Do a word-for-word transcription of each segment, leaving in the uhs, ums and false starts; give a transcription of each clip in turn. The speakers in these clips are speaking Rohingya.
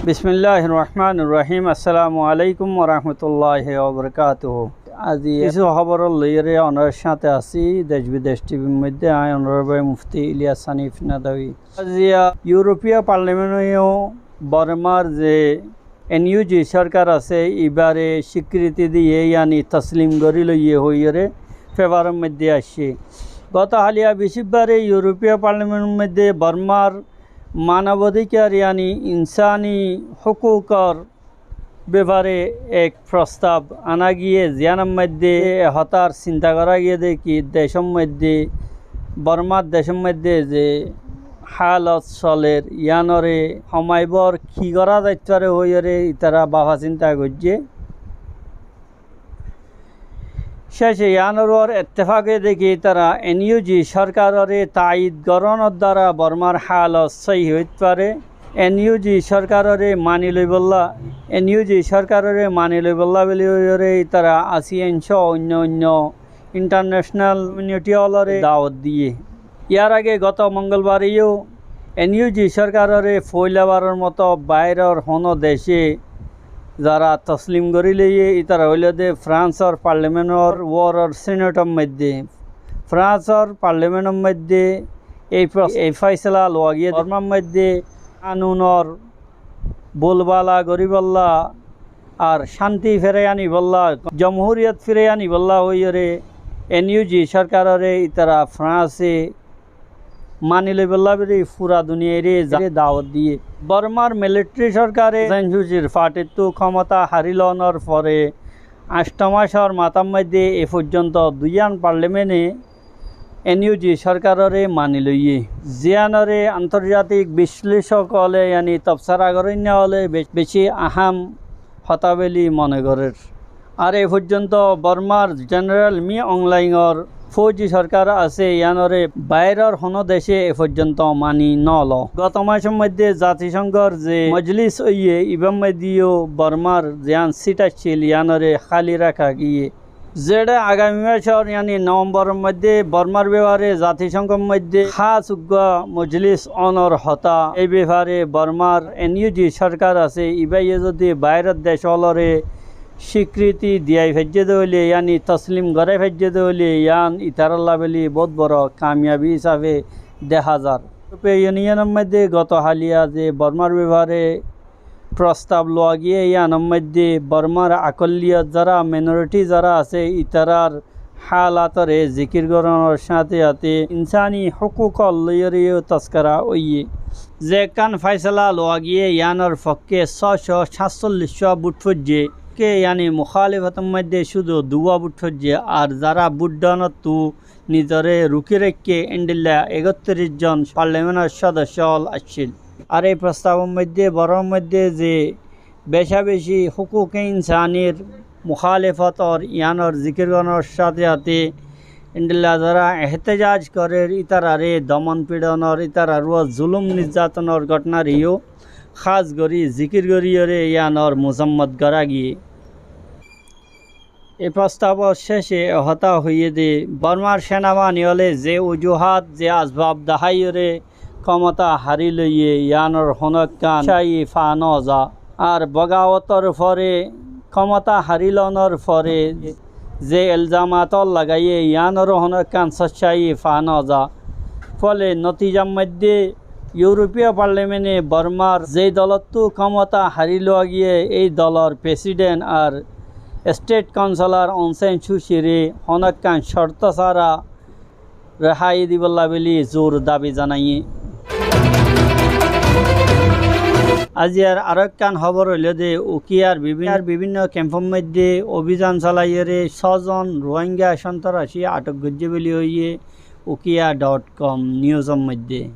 Bismilláhir rohmánir rohím. Assalamu aláikum warahmatulláhi wabarakátuhu. Aijja kissú hóbor loiyóre onórar sáñte así, Dec Bidec T V'r moiddé añí onórar bái Mufti Iliyas Hanif Nadwi. Aijja Iurópiyo Parliamenté yó Bormar ze N U G sorkar asé, ibáre sikriti diyé, yáni toslim gorí loiyé hoiyóre fefaror moiddé aiccé. Goto háliya bicíbbare Iurópiyo Parliamentor moiddé Bormar manobadikar, yáni insáni hókukor befare ek frostab ana giyé, ziyánor moiddé e hotár sinta gorá giyé dé ki decór moiddé, Bormar decór moiddé ze hálot solér, yíanoré homaibór ki gorá zaitó fare hoiyóre ítara bafa sinta goijjé. Céce yíanor uore ettefak óiye dé ki ítara N U G sorkaroré taid gorónor duara Bormar hálot sóiyi óit fare. N U G sorkaroré mani loibolla, N U G sorkaroré mani loibolla buli hoiyóre ítara ASEAN só oinno oinno intarnecenal komiuniti óloré dawot diyé. Yar age goto mongolbare yó N U G sorkaroré foóila baror moto bairor honó decé zara toslim gorí loiyé, ítara óilde Fransor parliamentor uoror senetor moiddé. Fransor parliamentor moiddé ei fos-, ei fóisela lowa giyé dé Bormar moiddé kanunor bulbala goríbolla ar cánti firai aníbolla, jomhuriyot firai aníbolla hoiyóre N U G sorkaroré ítara Franse mani loibolla buli fura duniyairé za-, dawot diyé. Bormar militari sorkare Aung San Suu Kyi'r fatittú kómota hári loonor fore añctho macor matár moiddé e foijjonto duiyán parliamenté N U G sorkaroré mani loiyé, ziyánoré antorjatik biclesok óle, yáni tobsara goróinna óle be-, beci aham hotá buli mone gorér. Ar e foijjonto Bormar jeneral Min Aung Hlaingor fóuji sorkar asé, yíanoré bairor honó decé e foijjonto mani nolo. Goto macor moiddé zatisonggor ze mojlis óiye, ibár moiddé yó Bormar ziyán sit accíl, yíanoré háli raká giyé. Zeçé agami macor, yáni Novemboror moiddé Bormar befare zatisonggor moiddé hás uggúa mojlis ónor hotá. Ei befare Bormar N U G sorkar asé, ibáye zodi bairor dec óloré sikriti diyai faijjé dé óile, yáni toslim gorái faijjé dé óile, yían ítaralla buli bout boro kamiyabi hísafe deha zar. Iurópiyo Iuniyonor moiddé goto háliya ze Bormar befare frostab lowa giyé, yíanor moiddé Bormar akolliyot zara, mainoriti zara asé, ítarar hálatoré zikir gorónor sáñte sáñte insáni hókukor loiyóre yó tozkara óiye. Ze ekkán fóisela lowa giyé, yíanor fokké só cót sátcollic uá bút foijjé, ke yáni mukálifotor moiddé cúdu duwá bút foijjé, ar zara bút dónottú nizoré rukí raikké, endilla ekottiríc zon parliamentor sodosso ól accíl. Ar ei frostabor moiddé, Bormar moiddé ze becabeci hókuke insanir mukálefot ór, yíanor zikir gorónor sáñte sáñte endilla zara ehtejaj gorér, ítararé domon fiçonor, ítarar uore zulum nizzatonor gótnaré yó hás gorí zikir goríyoré yíanor muzammot gorá giyé. E frostabor céce e hotá hoiyé dé, Bormar senabahini óle ze ujuhát, ze asbab daháiyoré kómota hári loiyé, yíanor honó ekkán sóccáyi faa no za. Ar bogawotor fore, kómota hári loonor fore ze elzamat ól lagaiyé, yíanor honó ekkán sóccáyi faa no za. Fole notijar moiddé Iurópiyo Parliamenté Bormar ze dolottú kómota hári lowa giyé, ei dolor president ar state councilor Aung San Suu Kyi re honó ekkán corto sára rehai dibolla buli zur dabi zanaiyé. Aziyar aró ekkán hóbor óilde, Ukiyar bibin-, bibinno kemfor moiddé obizan solaiyóre só zon Ruáingga sontorasi atok goijjé buli hoiyé Ukiya dot kom niusor moiddé.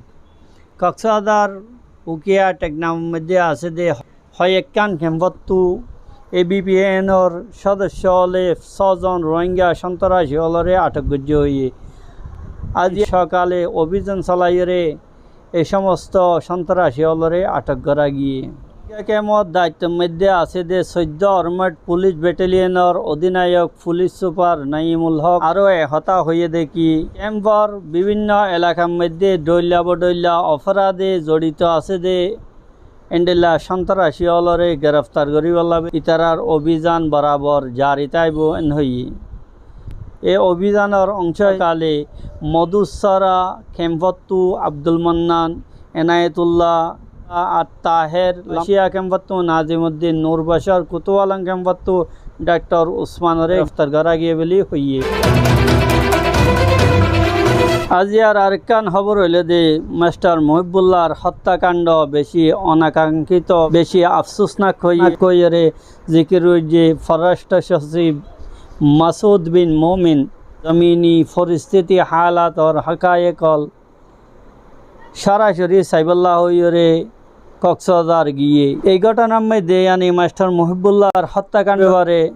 Koksbazar Ukiya Teknafór moiddé asé dé hoiyekkán kemfottú A B P N or sodosso óle só zon Ruáingga sontorasi óloré atok goijjé hoiyé. Aijja sokale obizan solaiyóre e somosto sontorasi óloré atok gorá giyé. Kemfor daittor moiddé asé dé soiddó armed pulic betaliyenor odinayok pulic sufar Naimul Hok aró e hotá hoiyé dé ki, kemfor bibinno elakar moiddé dhoilla bodhoilla oforade zorito asé dé endilla sontrasi ólore gereftar goríbolla ítarar obizan borabor jari táibo en hoiyé. E obizanor oñco kale Modusora kemfottu Abdul Mannan, Enayatullah, At-Taher, Malaysia kemfottu Nazimuddin, Nur Bashar, Kutualong kemfottu Daktor Usmanore gereftar gorá giyé buli hoiyé. Aziyar arekkán hóbor óilde, Mastor Muhibbullar hottá kando beci onakankito, beci afsusnak hoiyé, hoiyére zikir óiye Forrastro Socib Masud bin Momin zomini foristiti halator hakaikol sorasori saibólla hoiyére Koksbazar giyé. Ei góthonar moidde, yáni Mastor Muhibbullar hottá kando bebare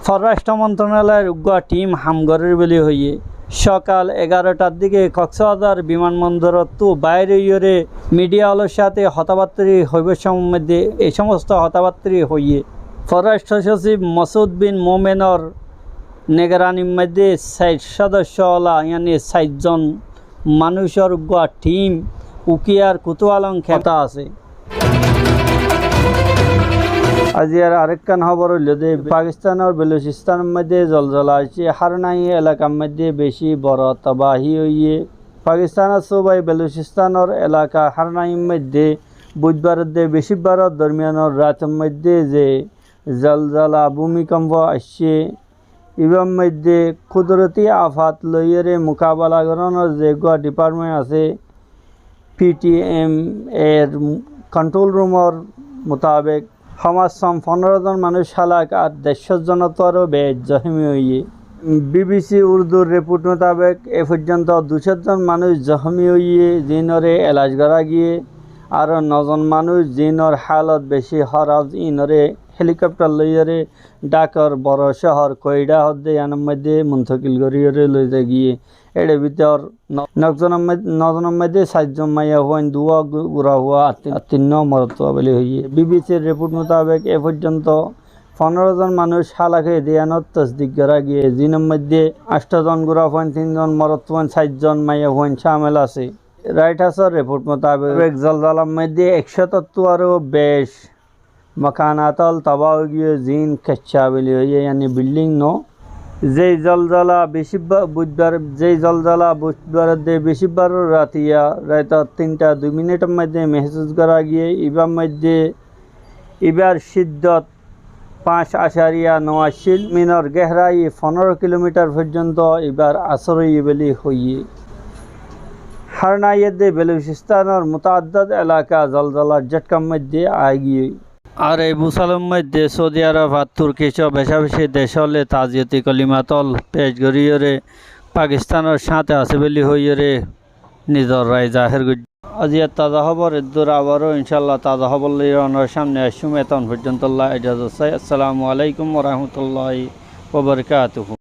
Forrastro Montronaloyor uggúa thim ham gorér buli hoiyé. Sokal egarotar dike Koksbazar bimanbondorottu bair óiyére midiya ólor sáte hotábattari hoibór somot moidde ei somosto hotábattari hoiyé. Forrastro Socib Masud bin Mominor nigeranir moidde sair sodosyo ola, yáni sairzon manúicor uggúa thim Ukiar Kutualong kemfot asé. Aziyar arekkán hóbor óilde, Pakistanor Belucistanor moidde zolzola aiccé, Harnai elakar moidde beci boro tobahi óiye. Pakistanor subai Belucistanor elaka Harnair moidde Budbar edde Bicibbaror dormiyanor rator moidde ze zolzola búmikomfo aiccé, ibar moidde kudoroti afat loiyére mukabela gorónor ze uggúa dipartment asé, P T M er kontrol rumor mutabek, hom se hom fondoro zon manúic hálak ar dercó zonottú aró beci zohómi óiye. B B C Urdur report mutabek, e foijjonto duicó zon manúic zohómi óiye, ziínore elaj gorá giyé, aró no zon manúic ziínor hálot beci hóraf, íinore helikoptar loiyére Dhakar boro cóhor Koida hoó de, yíanor moidde muntokil goríyore loi za giyé. Ér bútore no-, no zonor moid-, no zonor moidde sair zon maiyafuain, duwá gu-, gurafua ar tin-, ar tinnwá morotfua buli hoiyé. B B C r report mutabek e foijjonto fondoro zon manúic hálak óiye de yíanor tosdik gorá giyé, ziínor moidde ancto zon gurafuain, tin zon morotfuain, sair zon maiyafuain cámil asé. Reuters or report mutabek zolzolar moidde ek cótottu aró beci mokanat ól tobah ói giyé, ziín kecca buli hoiyé, yáni bilding no. Zei zolzola Bicibba-, Budbar, zei zolzola Budbar edde Bicibbaror ratiya raitor tinta dui minitor moidde mehsus gorá giyé, ibar moidde ibar ciddot fañs acariya no accíl, zominor gehrai fondoro kilomitar foijjonto ibar asor óiye buli hoiyé. Harnai edde Belucistanor mutaaddad elaka zolzolar zotkar moidde ai giyé. Ar ei busalor moidde Saudi Arob ar Turki só becabeci dec ókkole taziyoti kolimat ól pec goríyore Pakistanor sáte asé buli hoiyore nizor rai zahér goijjé. Aziyar taza hóbor eddur, abaró incállah taza hóbor loi onórar sámne aiccúm, etón foijjontolla ejazot sai. Assalamu alaikum wa rahmatullahi wa barakatuhu.